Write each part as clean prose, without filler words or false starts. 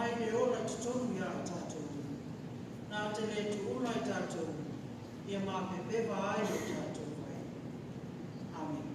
aumai le ola i totonu ia i tatou, na te le tuua i tatou, ia mapepeva ai o tatou faiva. Amen.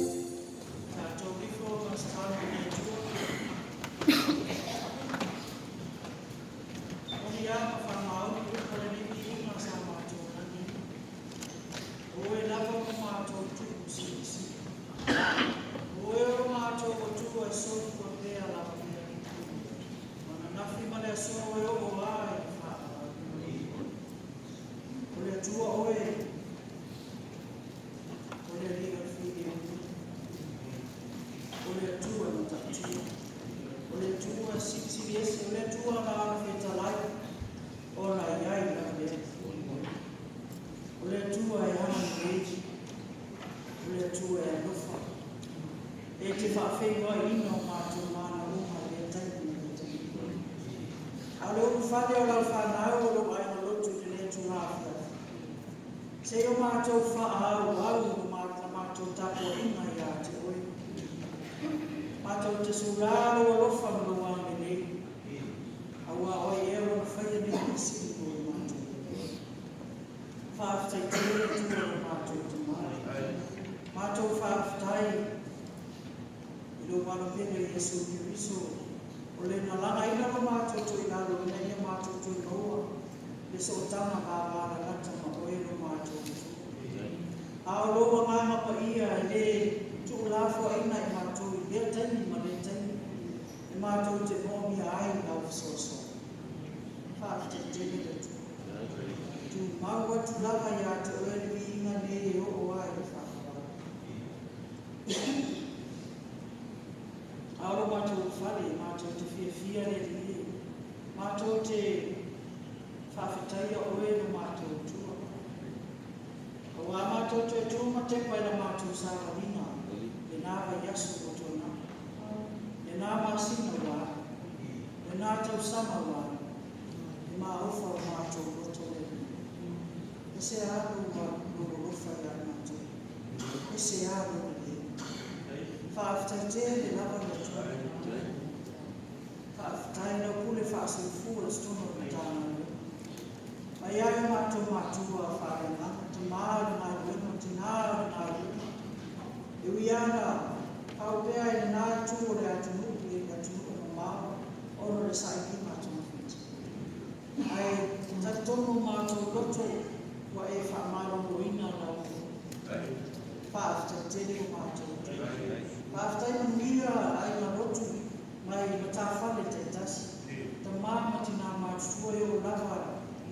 Tatou lifo ma tatalo i le Atua. Moni a ma faamaoni uma lenei viiga sa matou lagiina. O oe lava ua matou tuu silisili. O oe o lo matou Atua e soifua pea lava pea. O ananafi ma le aso e oo lava i le faavavau. O le Atua oe, o le Alii o le filemu. O le Atua e matautia. O le Atua e silisili ese, o le Atua na ona fetalai, ona i ai lava lea. O le Atua e agalelei, o le Atua e alofa. E te faafeiloaiina o matou manaoga i lea taimi ma lea taimi. A o le ulufale o lau fanau o lou aiga lotu i lenei itula afiafi. Se i o matou faaauau na matou tapuaiga ia te oe. Matou te sulā lou alofa ma lou agalelei. Auā o ai ea ua faia nei mea sili mo i matou. Faafetai tele le Atua o matou Tamā. Matou faafetai i lou Alo pele Iesu Keriso o le na lagaina lo matou toilalo ina ia matou toe maua le sootaga vavalalata ma oe lo matou Atua. A o lou agaga paia e lē tuulafoaiina i matou i lea taimi ma lea taimi e matou te moomia ai lau fesoasoani. Faafetai tele le Atua. Tumau atu lava ia te oe le viiga nei e oo ai i le faavavau. A o lo matou fale, matou te fiafia le Alii e. Matou te faafetaia oe lo matou Atua. Auā matou toe tu ma tepa i la matou savaliga, lena vaiaso ua tuanai. Lena masina ua alu. Lena tausaga ua alu. E maofa o matou loto le Alii. E se alu ua lou alofa ia i matou. E se alu lelei. Faafetai tele lava le Atua. Faafetai lau pule faasoifua i totonu o le Matagaluega. Mai ai o matou matua faaleagaga, tamā o le galuega, tinā o le galuega. E ui ana faupea i lena itu o le atunuu i le atunuu mamao ona o le sailiga togafiti. Ae talitonu matou loto ua e faamaloloina lau faafetai tele o matou. Faafetai manuia aiga lotu mai matafale taitasi. Tamā ma tinā matutua e oo lava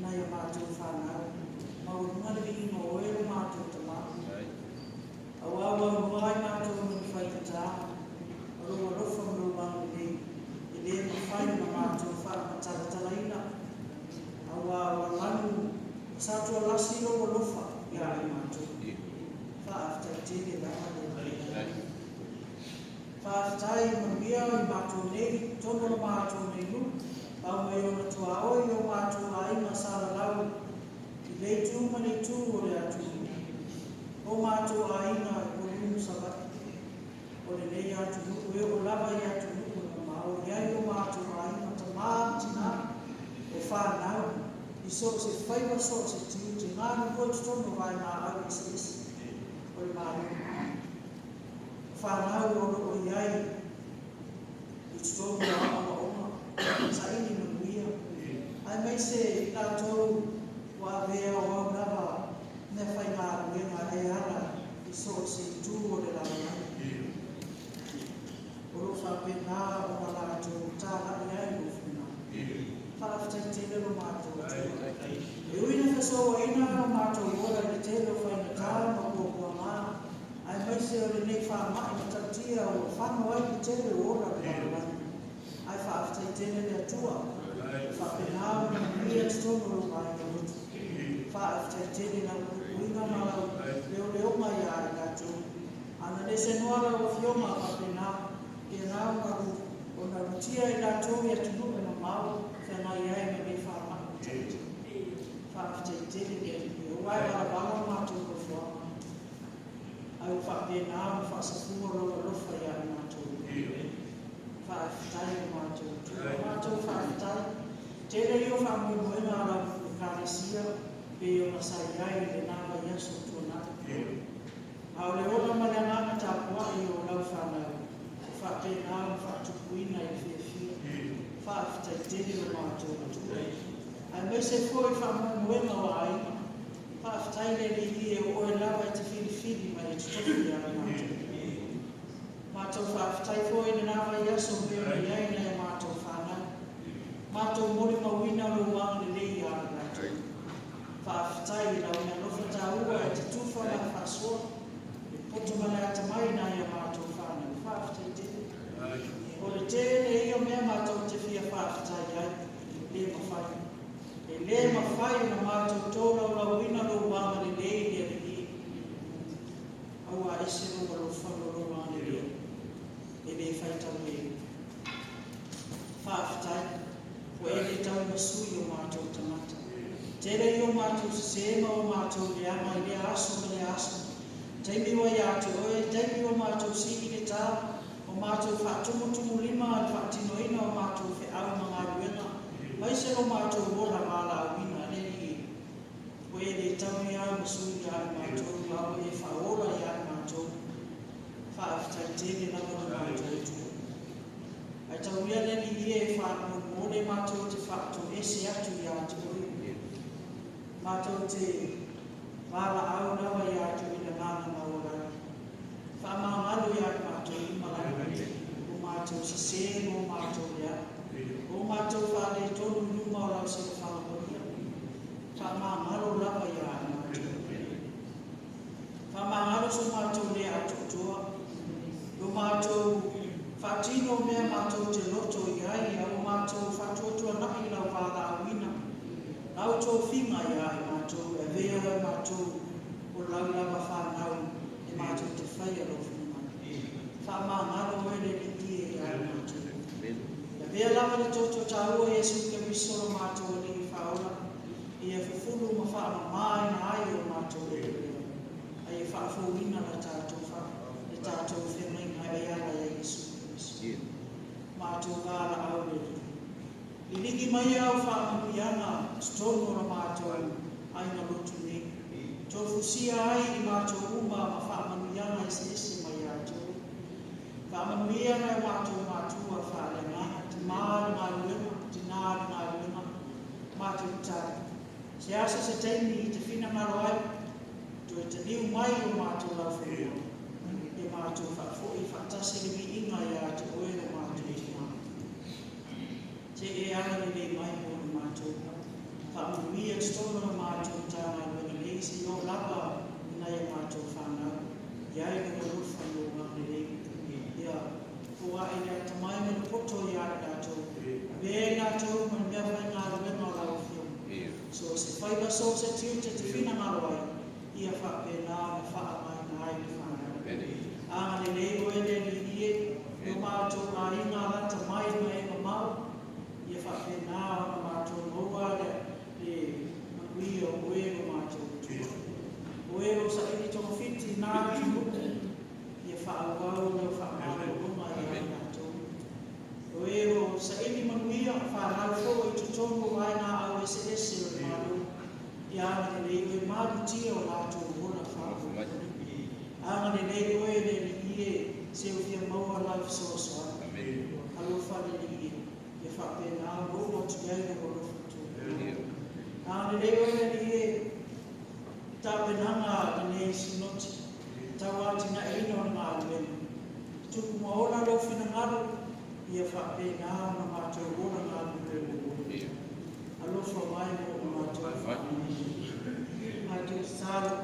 nai a matou fanau. Maualuga le viiga o oe lo matou Tamā. Auā ua aunoa ai matou ma ni faigata. O lou alofa ma lou agalelei e lē mafai ona matou faamatalatalaina. Auā ua lanu satualasi lou alofa ia i matou. Faafetai tele lava le Atua. Faafetai manuia i matou nei, totonu o lo matou nei nuu, pau mai ona tuaoi o matou aiga sa lalau i le itu ma le itu o le atunuu. O matou aiga i Upolu ma Savaii. O lenei atunuu e oo lava i atunuu e mamao i ai o matou aiga tamā ma tinā o fanau i so o se faiva so o se tiute galulue i totonu o vaegaau eseese o le Malo. Fanau o loo i ai i totonu o aoaoga saili manuia aemaise i latou matou ola i le tele o faigata ma puapuaga, aemaise o lenei faamai matautia ua fano ai le tele o ola o le lalolagi. Ae faafetai tele le Atua ua faapena ona manuia totonu o lou aiga lotu. Faafetai tele i lau puipuiga ma lau leoleoga ia i latou. A na le senoa lau Afioga faapena, ia na ona lutia i latou i atunuu e mamao feagai ai ma lenei faamai matautia. Faafetai tele le Alii, ua e valavala lo matou nofoaga, ae ua faapena ona faasafua lou alofa ia i matou. Faafetai o matou Atua, matou faafetai. Tele ia o faamoemoega a lau Ekalesia pei ona sa i ai i lena vaiaso ua tuanai. A o le ola ma le agaga tapuai o lau fanau, ua faapena ona faatupuina i le fiafia. Faafetai tele o matou Atua, aemaise foi faamoemoega o aiga. Faafetai le Alii e o oe lava e te filifili mai e totofi ia matou. Matou faafetai foi i lena vaiaso pei ona i ai nai a matou fanau. Matou molimauina lou agalelei ia i latou. Faafetai i lau meaalofa taua e te tufa ma le faasoa, le poto ma le atamai nai a matou fanau. Faafetai tele. O le tele ia o mea matou te fia faafetai ai, le mafai. E le mafai ona matou tolaulauina lou agalelei le Alii. Aua ese lou alofa ma lou agalelei, e le faitaulia. Faafetai, ua e le tauimasui o matou tagata. Tele ia o matou sese ma o matou leaga i lea aso ma lea aso. Taimi ua ia te oe, taimi ua matou sii le tā, o matou faatumutumulima le faatinoina o matou feau ma galuega, aemaise lo matou ola valaauina le Alii. Ua e le tauimasui ia i matou, a ua e faaola ia i matou. Faafetai tele lava lo matou Atua. Ae tauia le Alii e faamolemole matou te faatoese atu ia te oe. Matou te valaau lava ia te oe i le agaga maualalo. Faamagalo ia i matou uma lava, o matou sese ma o matou leaga, o matou faaletonu i luma o lau silafaga paia. Faamagalo lava ia i matou. Faamagalo so matou le atoatoa, lo matou faatino mea matou te loto i ai, a o matou faatuatuanai lau valaauina, lau tofiga ia i matou, e avea e matou o lau lava fanau e matou te faia lou finagalo. Faamagalo oe le Alii e ia i matou. E avea lava le toto taua Iesu Keriso lo matou Alii faaola, ia fufulu ma faamama ina ai o matou leleuleo, ai e faafouina la tatou le tatou feagaiga e ala ia Iesu Keriso. Matou valaau le Alii. Liligi mai au faamanuiaga totonu o la matou aiga lotu nei. Tofusia ai i matou uma ma faamanuiaga eseese mai ia te oe. Faamanuia nai o matou matua faaleagaga, tamā le galuega, tinā le galuega, matou tatalo. Se aso se taimi i te finagalo ai, toe taliu mai o matou laufanua, ia matou faafoi faatasi le viiga ia te oe lo matou tina. Se e agalelei mai mo le matou. Faamanuia totonu o matou Matagaluega nei se i oo lava i nai a matou fanau, i ai lou alofa ma lou agalelei. Ia foai le atamai ma le poto ia i latou, avea i latou ma le mea faigaluega o lau Afioga. So o se faiva so o se tiute te finagalo ai, ia faapena ona faaaogaina ai le fanau. Agalelei oe le Alii e, lo matou aiga alata mai ma e mamao, ia faapena ona matou maua le manuia o oe lo matou Atua. Oe o saili togafiti nā atunuu, ia faaauau lau faamalologa ia i latou. Oe o saili manuia, fanau foi i totonu o vaega au eseese o le Malo, ia agalelei oe malutia o latou ola faamolemole. Agalelei oe le Alii e, se o fia maua lau fesoasoani. Alofa le Alii e, ia faapena ona oo atu i ai lou alofa tua. Agalelei oe le Alii e, tapenaga lenei sinoti, tauatinaeina o le galuega. Tupu maola lou finagalo, ia faapena ona matou ola galulue mo oe. Alofa mai mo o matou faamanuia. Matou tatalo,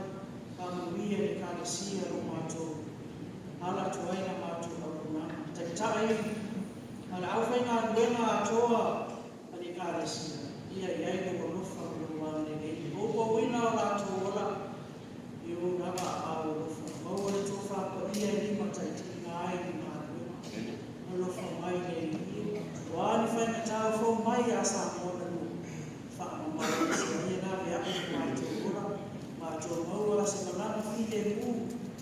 faamanuia i le Ekalesia o lo o matou ala atu ai la matou auaunaga. Taitai ma le aufaigaluega atoa a le Ekalesia, ia i ai lou alofa ma lou agalelei i le poupouina o latou ola i ou lava aao alofa. Maua le tofa paia e limataitaiina ai le galuega. Alofa mai le Alii, o a ni faigata o fou mai ia Samoa na lua, faamamalu ia laveai i matou ola, matou maua se malaga filemu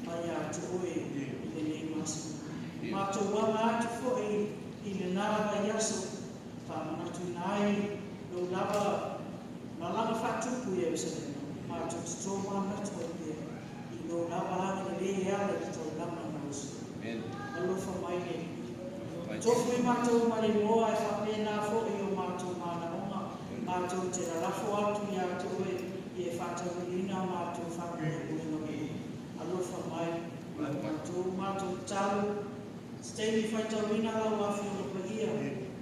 mai ia te oe i lenei masina. Matou aga atu foi i lena vaiaso, faamanatuina ai lou lava malaga faatupu i Ierusalema, matou te tomanatu ai pea i lou lava agalelei e ala i le taulaga na oso. Alofa mai le Alii. Tofu i matou ma le igoa e faapena foi i o matou manaoga, matou te lalafo atu ia te oe ia e faataunuuina a matou faamoemoega uma. Alofa mai i matou, matou tatalo, se taimi faitauina lau Afioga Paia,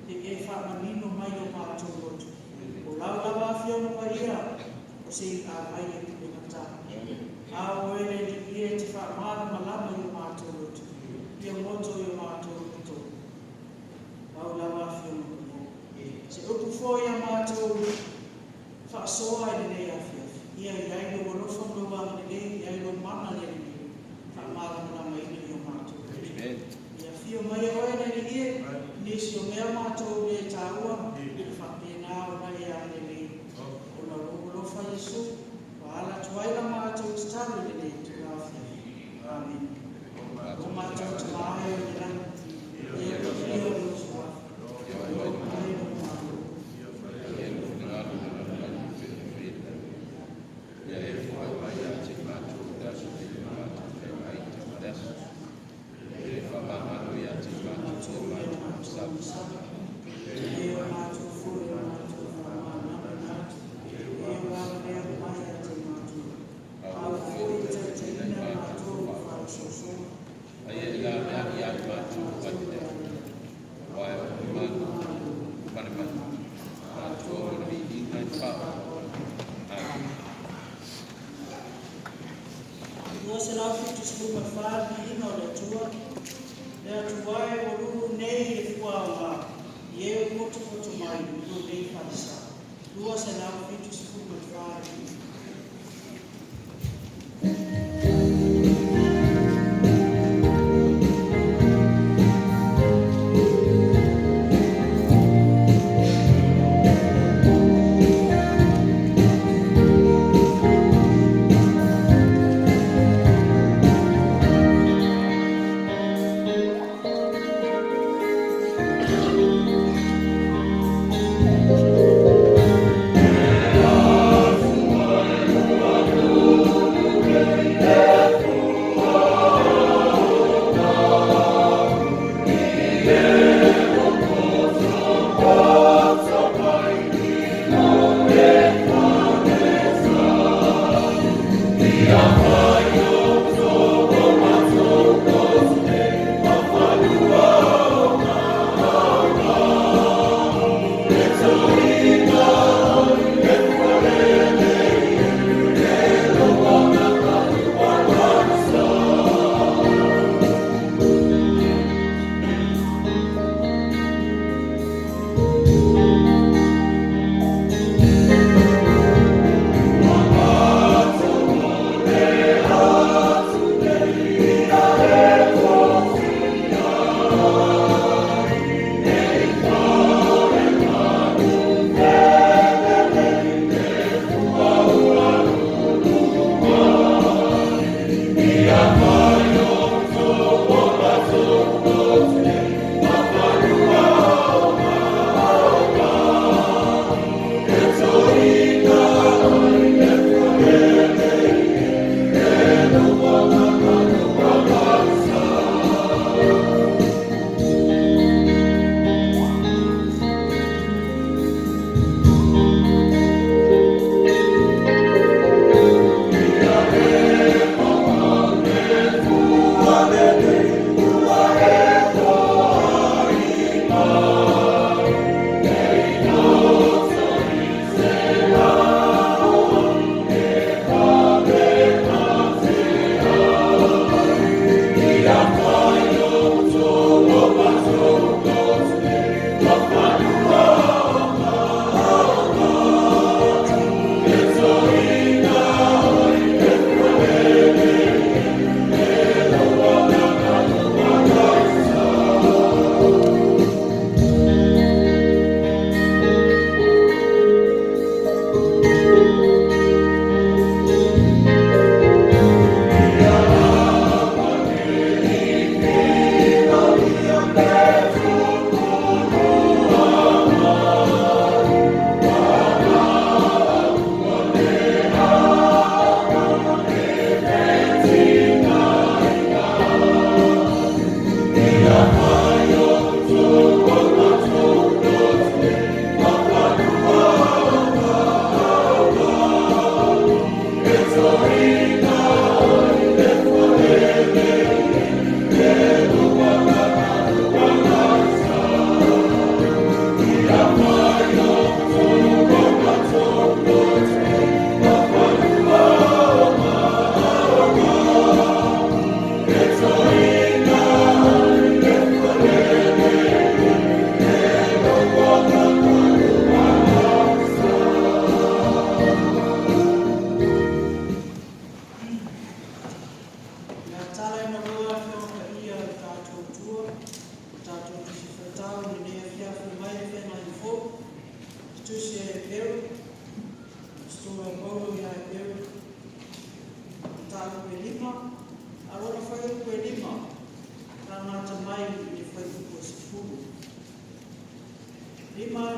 se i e faamanino mai o matou loto. O lau lava Afioga Paia, o se iavai e pulegata. A o oe le Alii e te faamalamalama i o matou loto, ia moto i o matou loto. Lau lava Afioga Paia. Se upu foi a matou faasoa i lenei afiafi, ia i ai lou alofa ma lou agalelei, ia i ai lou mana le Alii, faamalamalamaina i o matou loto. Ia afio mai oe le Alii e, nisi o mea matou le taua, e faapena ona e agalelei. Ona o lou alofa Iesu, ua ala atu ai la matou tatalo i lenei itula afiafi. Amene. O matou Tama e o i le lagi, ia paia lou suafa, ia oo mai lou Malo. Ia e foai mai ia te matou le aso e matou feagai i le aso. E faamagalo ia te matou Matou ia ia matou matou sala. sala, e o matou foi o matou faamagalo atu, e o agalea mai ia te matou. A A ua o foi foi e taitaina i taitaiina matou matou i faasoasoa. faasoasoa. Ai Ai e e la la mea ia mea i ia matou matou ai le le. alele. Aua e o le O le malo, malo, ma le ma le mana. mana. Atoa Atoa mo le le viiga i viiga i fao. faaola. Amen. Amen. 274 viiga o le Atua. Le Atua e ua lulu nei i le fuaoga, i e ua motumotu mai i lou nei falesa. 274 le viiga.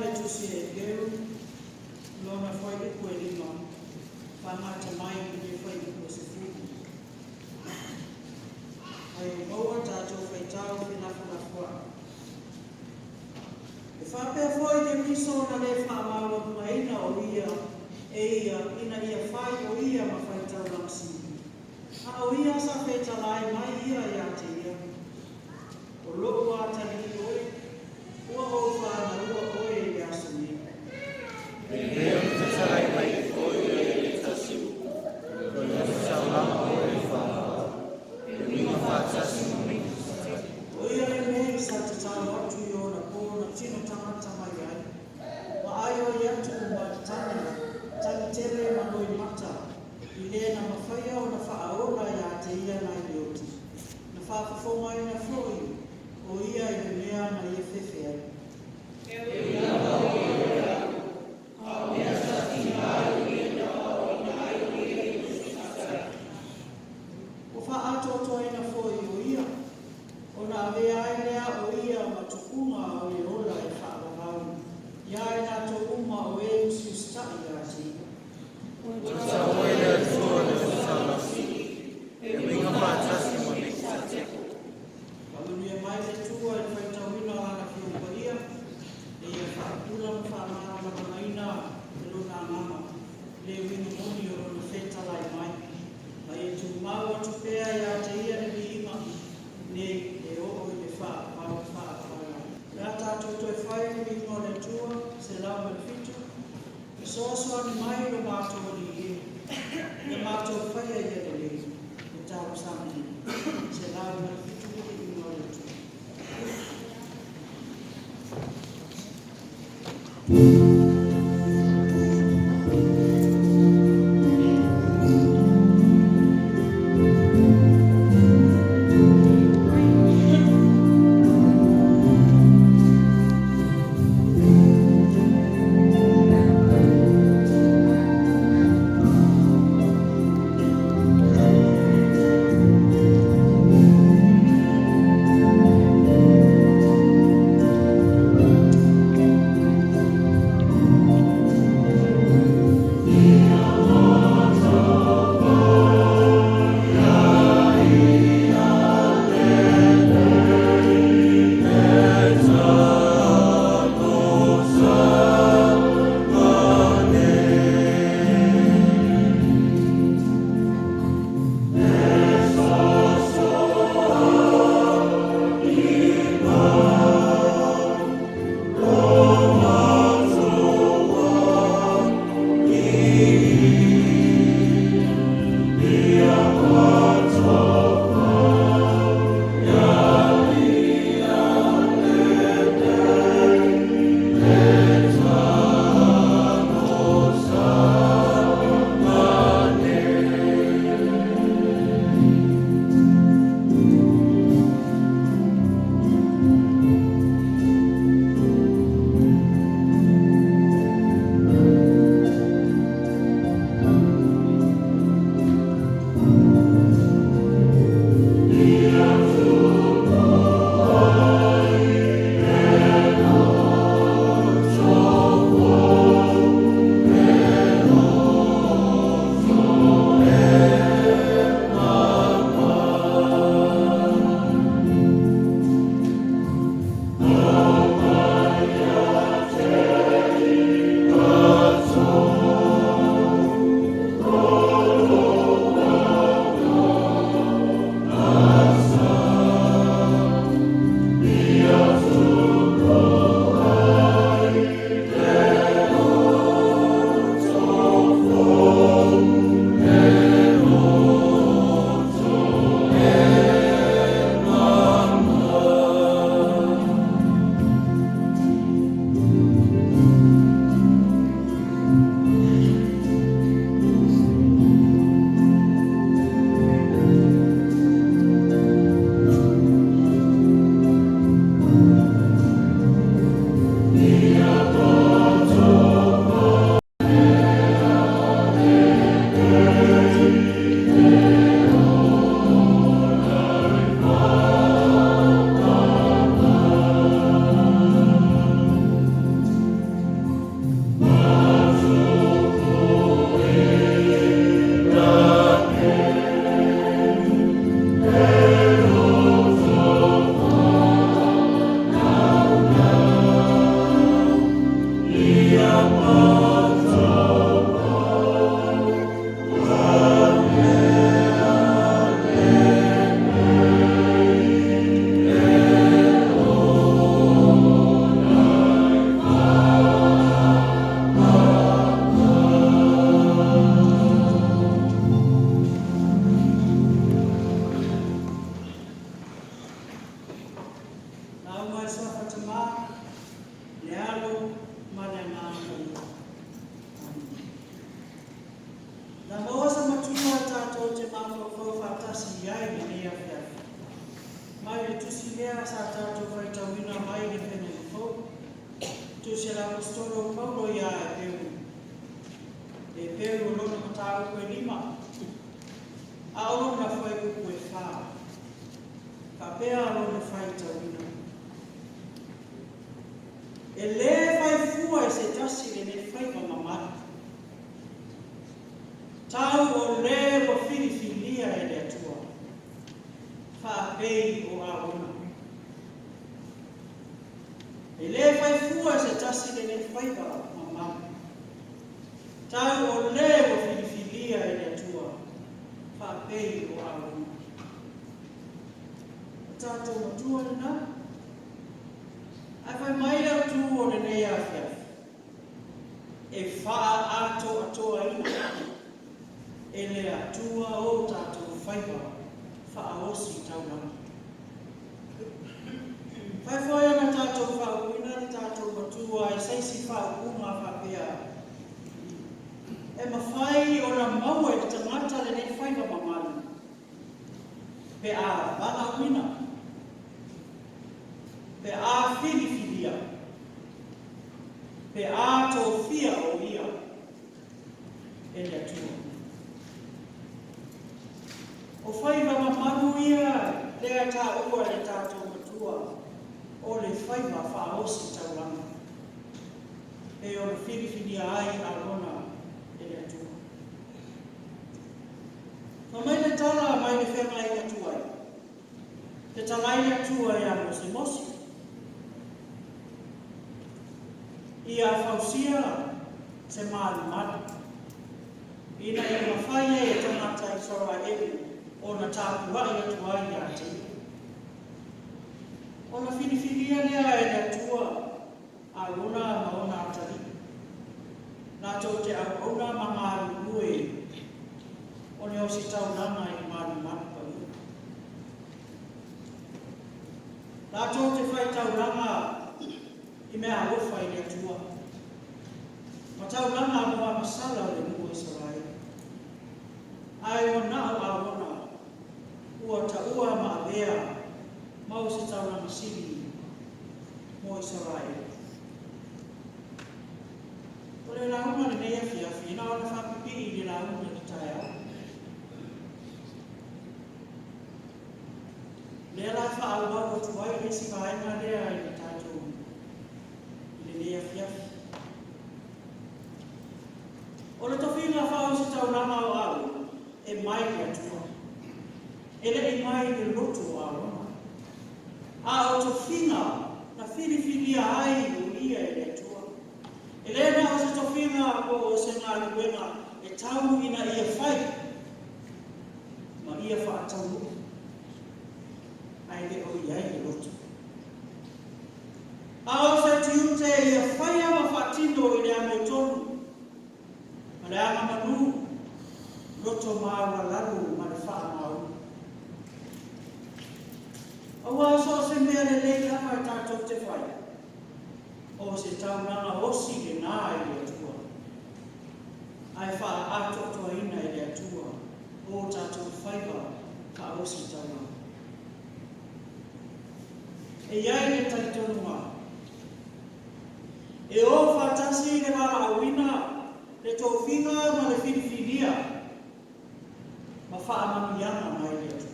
le Tusi a Heperu, lona fuaiupu e 5, faamata mai i le fuaiupu e 10. Ai maua tatou faitau felafolafoai. E faapea foi Keriso na le faamaualugaina o ia e ia ina ia fai o ia ma faitaulaga sili. A o ia sa fetalai mai ia ia te ia. O lou atalii oe, ua ou fanaua oe i le aso nei. E fetalai mai foi ia i le tasi o le taulaga o e whanau. E uiga faatasi ma Melekiseteko. O ia lenei sa tatalo atu i ona po na tino tagata mai ai. Ma aioi atu ma le tagi, tagi tele ma loimata, i le na mafaia ona faaola ia te ia nai le oti. Na faafofogaina foi o ia i le mea na ia fefe ai. Ua faaatoatoaina foi o ia, ona avea ai lea o ia ma tupuga o le ola e faavavau, ia i latou uma o e usiusitai ia te ia. Tusa oe le Atua le taulaga sili. E uiga faatasi ma Melekiseteko. Faamanuia mai le Atua i le faitauina o Lana Afioga Paia, e ia faapula ma faamalamalamaina e Lona Agaga le uiga moni o Lona fetalai mai. Ma ia tumau atu pea ia te ia le viiga nei e oo i le faavavau faavavau. Le a tatou toe fai le viiga o le Atua, 107, fesoasoani mai lo matou Alii e, ia matou faia ia lelei, le talosaga nei. 107 le viiga o le Atua. tatou te mafaufau faatasi i ai i lenei afiafi, mai le tusi lea sa tatou faitauina mai le Feagaiga Fou, tusi a le Aposetolo o Paulo ia Eperu, Eperu o lona mataupu e 5, a o lona fuaiupu e 4, faapea lona faitauina. E lē fai fua e se tasi lenei faiva mamalu, tau o lē ua filifilia e le Atua, faapei o Arona. E lē fai fua e se tasi lenei faiva mamalu, tau o lē ua filifilia e le Atua, faapei o Arona. O tatou matua lena, ae fai mai le autu o lenei afiafi, e faaatoatoaina e le Atua o tatou faiva faaosi taulaga. Fai foi ona tatou faaupuina le tatou matua i se isi faaupuga faapea, e mafai ona maua e le tagata lenei faiva mamalu, pe a valaauina, pe a filifilia, pe a tofia o ia e le Atua. O faiva mamalu ia lea taua e le tatou matua o le faiva faaosi taulaga, e ona filifilia ai Arona e le Atua. Fa mai le tala mai le feagaiga tuai, te talai le Atua ia Mose Mose, ia fausia se malumalu, ina ia mafai ai e tagata Isaraelu ona tapuai atu ai ia te ia. Ona filifilia lea e le Atua Arona ma ona atalii, latou te auauna ma galulue o le ositaulaga i le malumalu paia. Latou te faitaulaga i mea alofa i le Atua, ma taulaga mo amasala o le nuu o Isaraelu. Ae ua nao Arona, ua taua ma avea ma ositaulaga sili mo Isaraelu. O le lauga lenei afiafi, na ona faapipii i le lauga i le taeao. Lea la faaauau atu ai le isi vaega lea i le tatou i lenei afiafi. O le tofiga faaositaulaga o Arona e mai le Atua, e le'i mai le loto o Arona, a o tofiga na filifilia ai o ia e le Atua. E lē na o se tofiga po o se galuega e tau ina ia fai ma ia faataunuu, ae le o i ai le loto. A o se tiute ia faia ma faatino i le amiotonu, ma le agamanu, loto maualalo ma le faamaoni. Auā so o se mea lelei lava e tatou te fai, o se taulaga osi lenā i le Atua, ae faaatoatoaina e le Atua o tatou faiva faaosi taulaga. E i ai le talitonuga, e o faatasi le valaauina, le tofiga ma le filifilia, ma faamanuiaga mai le Atua.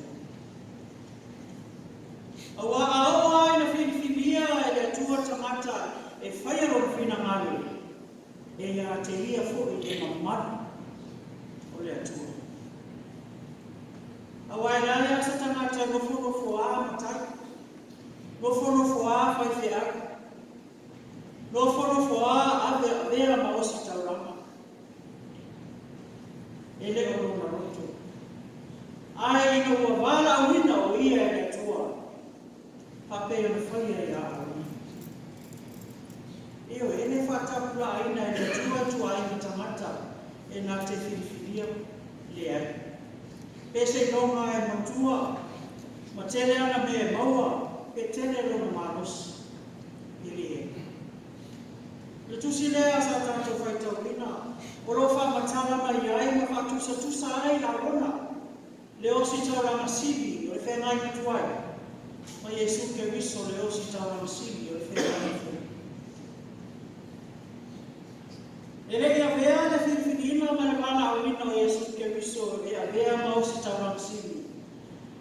Auā a oo lava ina filifilia e le Atua tagata e faia lona finagalo, e ia te ia foi le mamalu o le Atua. Auā e leai lava se tagata e nofonofoā matai, nofonofoā faifeau, nofonofoā aveavea ma ositaulaga, e le o lona loto. Ae ina ua valaauina o ia e le Atua, faapei ona faia ia Arona. Ioe, e le faatapulaaina e le Atua ituaiga tagata e na te filifilia, leai. Pe seiloga e matua, ma tele ana mea e maua, pe tele lona malosi, e leai. Le tusi lea sa tatou faitauina, o lo o faamatala mai ai ma faatusatusa ai Arona Le Ositaulaga Sili o le Feagaiga Tuai, ma Iesu Keriso le Ositaulaga Sili o le Feagaiga Fou. E le i avea le filifiliina ma le valaauina o Iesu Keriso e avea ma Ositaulaga Sili,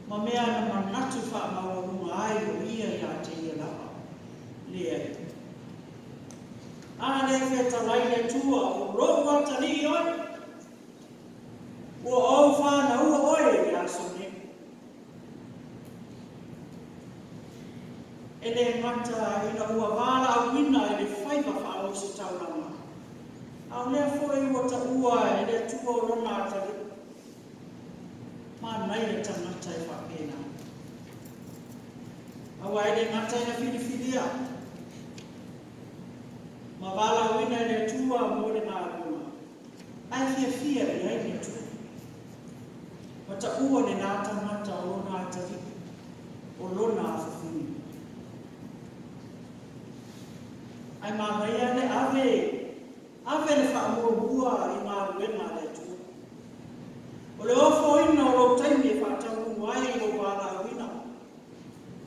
ma mea na manatu faamaualuga ai o ia ia te ia lava. Leai. A lea e fetalai le Atua, o lou atalii oe, ua ou fanaua oe i le aso nei. E le gata ina ua valaauina i le faiva faaositaulaga, a o lea foi ua taua e le Atua o lona atalii. Manaia tagata e faapena. Aua e le gata ina filifilia ma valaauina e le Atua mo le galuega, ae fiafia i ai le Atua. Ma taua lena tagata o lona atalii, o lona afafine. Ae manaia le ave, ave le faamuamua i galuega a le Atua. O le ofoina o lou taimi e faataunuu ai lou valaauina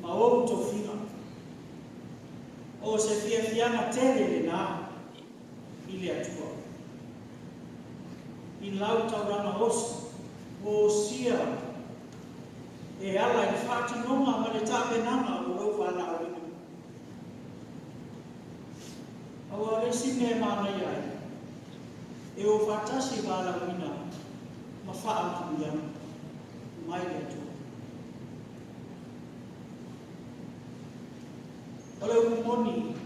ma ou tofiga. O se fiafiaga tele lena i le Atua. I lau taulaga osi, ua osia e ala i le faatinoga ma le tapenaga o lou valaauina. Aua o le isi mea e manaia ai, e o faatasi valaauina ma faamanuiaga mai le Atua. O le upu moni,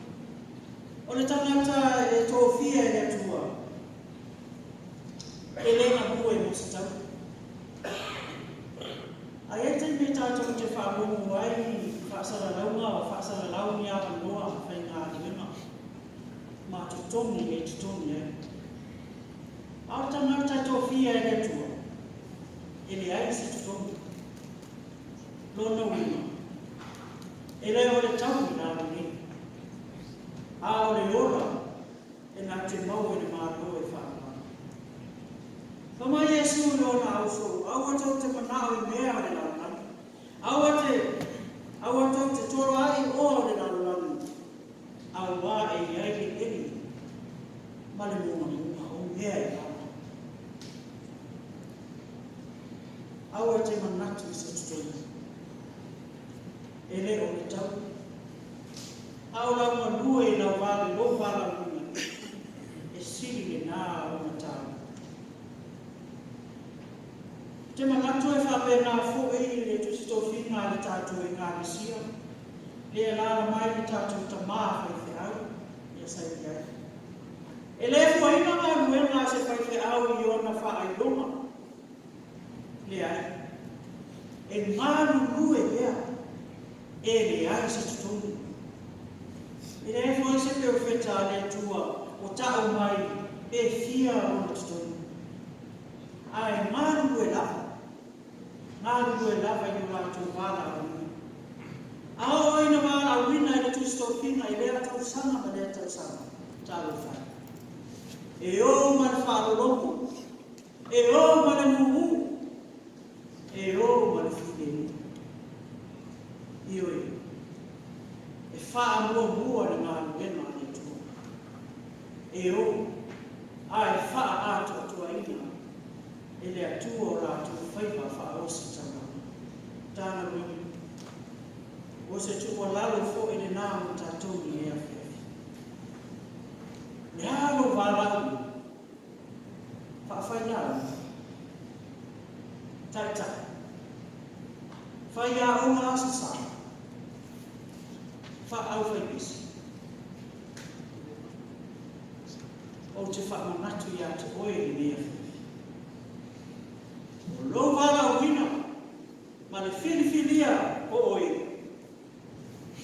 o le tagata e tofia e le Atua, e le galue mo se taui. Ae i ai taimi e tatou te faalogo ai i faasalalauga o faasalalau ni avanoa faigaluega ma totogi e totogi ai. A o le tagata e tofia e le Atua, e leai se totogi. Lona uiga, e le o le taui la lenei, a o le ola e na te maua i le Malo e faaaloalo. Fai mai Iesu i lona ausoo, Aua tou te manao i mea o le lalolagi. Aua te, aua tou te toloai i oa o le lalolagi, auā e i ai le eli ma le mugamuga o mea e lalolagi. Aua e te manatu i se totogi. E le o le taui. A o lau galue i lau vale, lou valaauina, e sili lena ona taua. Ou te manatu e faapena foi le Tusi Tofiga a le tatou Ekalesia, lea e alaala mai le tatou tama faifeau ia Sailiai. E le fuaina galuega a se faifeau i ona faailoga. Leai. E galulue pea, e leai se totogi. E leai foi se perofeta a le Atua o ta'u mai pe fia lona totogi. Ae galulue lava, galulue lava i lo latou valaauina. A oo ina valaauina e le Tusi Tofiga i lea tausaga ma lea tausaga, talofa e, e o ma le faalologo, e o ma le mumu, e o ma le filemu. Ioe, e faamuamua le galuega a le Atua. E o, ae faaatoatoaina e le Atua o latou faiva faaositaulaga. Matagaluega, o se tuualalo foi lena mo tatou i lenei afiafi. O le a lou valaauina? Faafaigaluega, taitai, faiaoga Aso Sa, faa-aufaipisi. Ou te faamanatu ia te oe i lenei afiafi. O lou valaauina ma le filifilia o oe,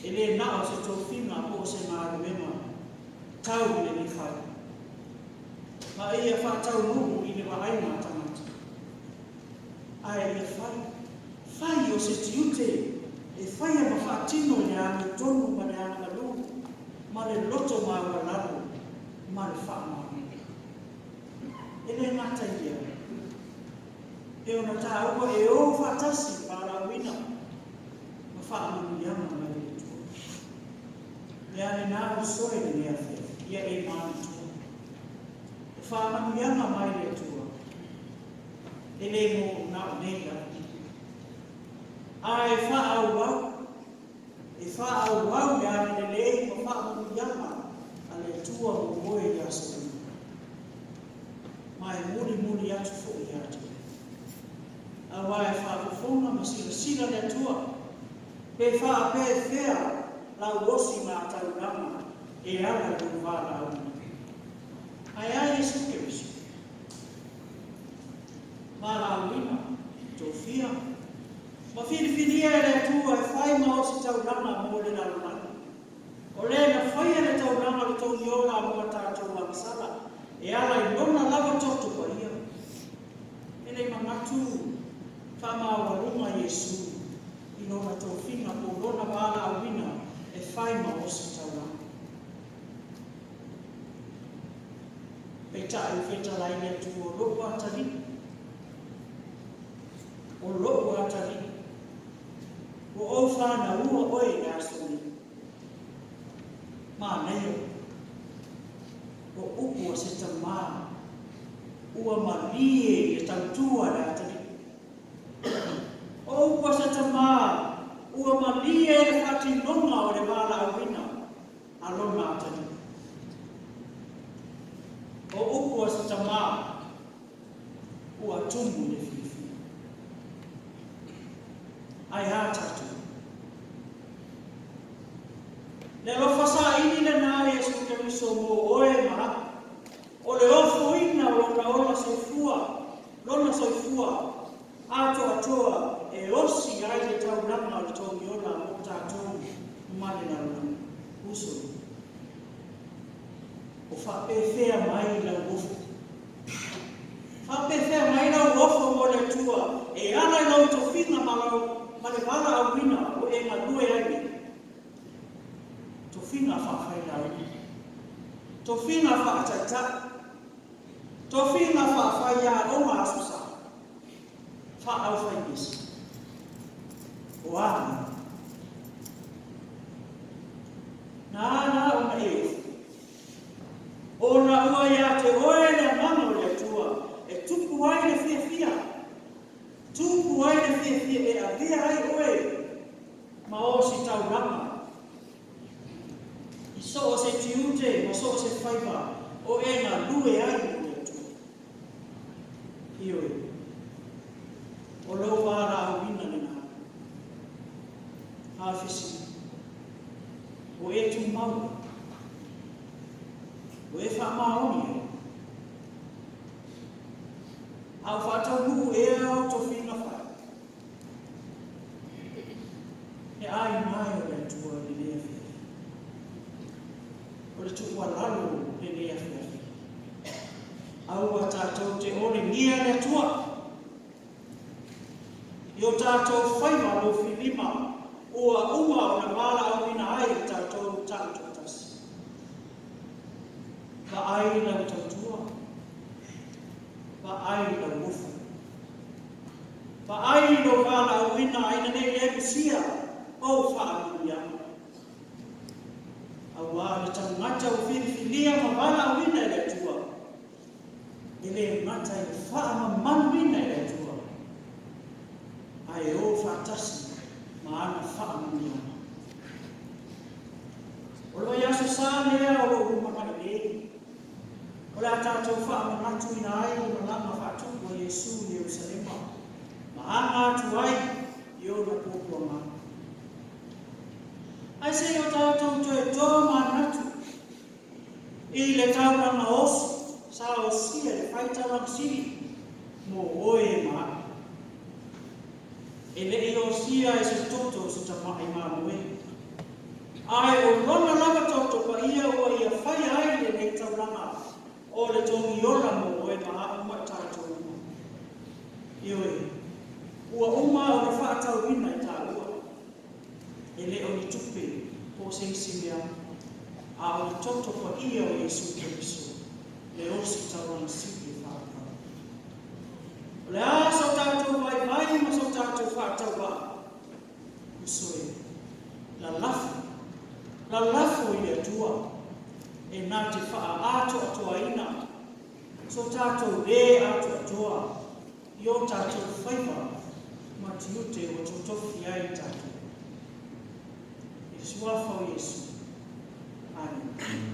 e le na o se tofiga po o se galuega tau i lenei fai, ma ia faataunuu i le vaaiga a tagata. Ae ia fai, fai o se tiute e faia ma faatino i le amiotonu ma le agamalu ma le loto maualalo ma le faamaoniga. E le gata i lea, Pei ona taua e o faatasi le valaauina ma faamanuiaga mai le Atua. Le a lena uso i lenei afiafi, ia e manatua. O faamanuiaga mai le Atua, e le mo na o nei lava. Ae faaauau, e faaauau le agalelei ma faamanuiaga a le Atua mo oe i aso uma. Ma e mulimuli atu foi ia te oe. Aua e faafofoga ma silasila le Atua, pe faapefea lau osigataulaga e ala i lou valaauina. Ae a Iesu Keriso? Valaauina, tofia, ma filifilia e le Atua e fai ma ositaulaga mo le lalolagi. O le na faia le taulaga o le togiola mo a tatou agasala, e ala i lona lava toto paia. E le i manatu faamaualuga Iesu i lona tofiga po o lona valaauina e fai ma ositaulaga. Peitai ua fetalai le Atua, o lou atalii, o lou atalii, ua ou fanaua oe i le aso nei. Manaia o upu a se tamā ua malie i le tautua a le atalii. O upu a se tamā ua malie i le faatinoga o le valaauina a lona atalii. O upu a se tamā ua tumu i le fiafia. Ae a tatou? Le alofa saili lena a Iesu Keriso mo oe ma a'u, o le ofoina o lona ola soifua, lona soifua atoatoa e osi ai le taulaga o le togiola mo tatou ma le lalolagi. Uso, o faapefea mai lau ofo? Faapefea mai lau ofo mo le Atua e ala i lou tofiga ma lau ma le valaauina ua e galue ai nei? Tofiga faafailauli, tofiga faataitai, tofiga faafaiaoga aso sa, faaaufaimesa. O a mea? Na ala ona e ofo. Ona ua ia te oe le Agaga o le Atua e tupu ai le fiafia, tupu ai le fiafia e avea ai oe ma ositaulaga i so o se tiute ma so o se faiva o e galue ai mo le Atua. Ioe, o lou valaauina lena. Hafisi, ua e tumau ai, ua e faamaoni ai, a ua faataunuu ea au tofiga fai? He aiga e o le Atua i lenei afiafi. O le tuualalo lenei afiafi. Aua tatou te olegia le Atua i o tatou faiva lofilima ua uma ona valaauina ai le tatou taitoatasi. Vaai lau tautua, vaai lau ofo. Vaai i lou valaauina ina nei lemusia ou faamanuiaga. Auā le tagata ua filifilia ma valaauina e le Atua, e le gata i le faamamaluina e le Atua, ae o faatasi ma ana faamanuiaga. O le vaiaso sa lea o lou lumanai nei. O le a tatou faamanatuina ai le malaga faatupu a Iesu i Ierusalema, ma aga atu ai i ona puapuaga. Ae se i o tatou toe tomanatu i le taulaga osi sa osia e le faitaulaga sili mo oe ma a'u. E le i osia e se toto o se tama'i mamoe, ae o lona lava toto paia ua ia faia ai lenei taulaga o le togiola mo oe ma a'u ma i tatou uma. Ioe, ua uma ona faatauina e taua, e le o ni tupe po o se isi mea, a o le toto paia o Iesu Keriso, le osi taulaga sili e faaauau. O le a so tatou. Lalafo i le Atua e na te faaatoatoaina so tatou lē atoatoa i o tatou faiva ma tiute ua totofi ai tatou. I le Suafa o Iesu. Amene.